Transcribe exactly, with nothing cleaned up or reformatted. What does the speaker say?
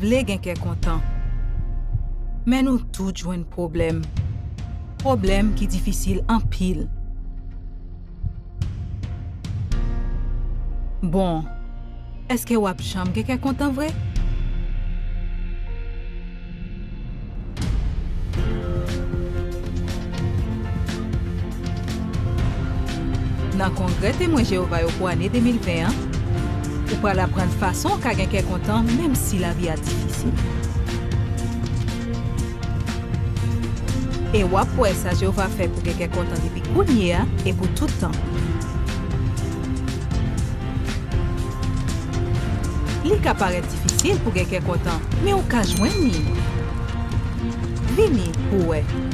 vle gen kè kontan. Men nou tout jwenn pwoblèm. Pwoblèm ki difisil anpil. Bon, èske w ap janm gen kè kontan vre? Nan Kongrè Temwen Jewova yo pou ane de mil ven an, ou pral aprann fason w ka gen kè kontan menm si lavi a difisil. E w ap wè sa Jewova fè pou gen kè kontan depi kounye a e pou tout tan. Li ka parèt difisil pou gen kè kontan, men ou ka jwenn li. Vini pou w wè.